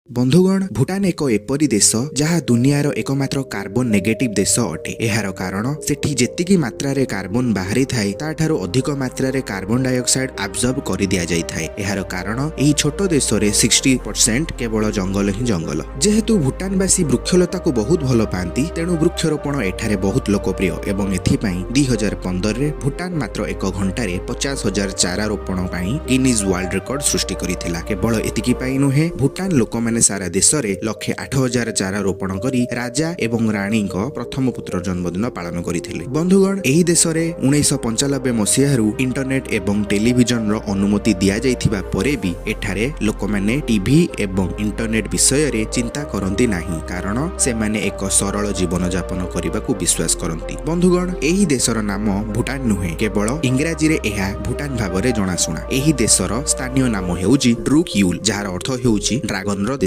ବନ୍ଧୁଗଣ, ଭୁଟାନ ଏକ ଏପରି ଦେଶ ଯାହା ଦୁନିଆର ଏକମାତ୍ର କାର୍ବନ ନେଗେଟିଭ ଦେଶ ଅଟେ। ଏହାର କାରଣ, ସେଠି ଯେତିକି ମାତ୍ରାରେ କାର୍ବନ ବାହାରିଥାଏ, ତାଠାରୁ ଅଧିକ ମାତ୍ରାରେ କାର୍ବନ ଡାଇଅକ୍ସାଇଡ ଆବଜର୍ବ କରିଦିଆଯାଇଥାଏ। ଏହାର କାରଣ, ଏହି ଛୋଟ ଦେଶରେ 60% କେବଳ ଜଙ୍ଗଲ ହିଁ ଜଙ୍ଗଲ। ଯେହେତୁ ଭୁଟାନବାସୀ ବୃକ୍ଷଲତାକୁ ବହୁତ ଭଲ ପାଆନ୍ତି, ତେଣୁ ବୃକ୍ଷରୋପଣ ଏଠାରେ ବହୁତ ଲୋକପ୍ରିୟ ଏବଂ ଏଥିପାଇଁ 2015ରେ ଭୁଟାନ ମାତ୍ର ଏକ ଘଣ୍ଟାରେ 50,000 ଚାରା ରୋପଣ ପାଇଁ ଗିନିଜ୍ ୱାର୍ଲଡ ରେକର୍ଡ ସୃଷ୍ଟି କରିଥିଲା। କେବଳ ଏତିକି ପାଇଁ ନୁହେଁ, ଭୁଟାନ ଲୋକମାନେ ସାରା ଦେଶରେ 1,08,000 ଚାରା ରୋପଣ କରି ରାଜା ଏବଂ ରାଣୀଙ୍କ ପ୍ରଥମ ପୁତ୍ର ଜନ୍ମଦିନ ପାଳନ କରିଥିଲେ। ବନ୍ଧୁଗଣ, ଏହି ଦେଶରେ 1995 ମସିହାରୁ ଇଣ୍ଟରନେଟ ଏବଂ ଟେଲିଭିଜନର ଅନୁମତି ଦିଆଯାଇଥିବା ପରେ ବି ଏଠାରେ ଲୋକମାନେ ଟିଭି ଏବଂ ଇଣ୍ଟରନେଟ ବିଷୟରେ ଚିନ୍ତା କରନ୍ତି ନାହିଁ, କାରଣ ସେମାନେ ଏକ ସରଳ ଜୀବନ ଯାପନ କରିବାକୁ ବିଶ୍ୱାସ କରନ୍ତି। ବନ୍ଧୁଗଣ, ଏହି ଦେଶର ନାମ ଭୁଟାନ ନୁହେଁ, କେବଳ ଇଂରାଜୀରେ ଏହା ଭୁଟାନ ଭାବରେ ଜଣାଶୁଣା। ଏହି ଦେଶର ସ୍ଥାନୀୟ ନାମ ହେଉଛି ଡ୍ରୁକ୍ ୟୁଲ୍, ଯାହାର ଅର୍ଥ ହେଉଛି ଡ୍ରାଗନର ଦେଶ।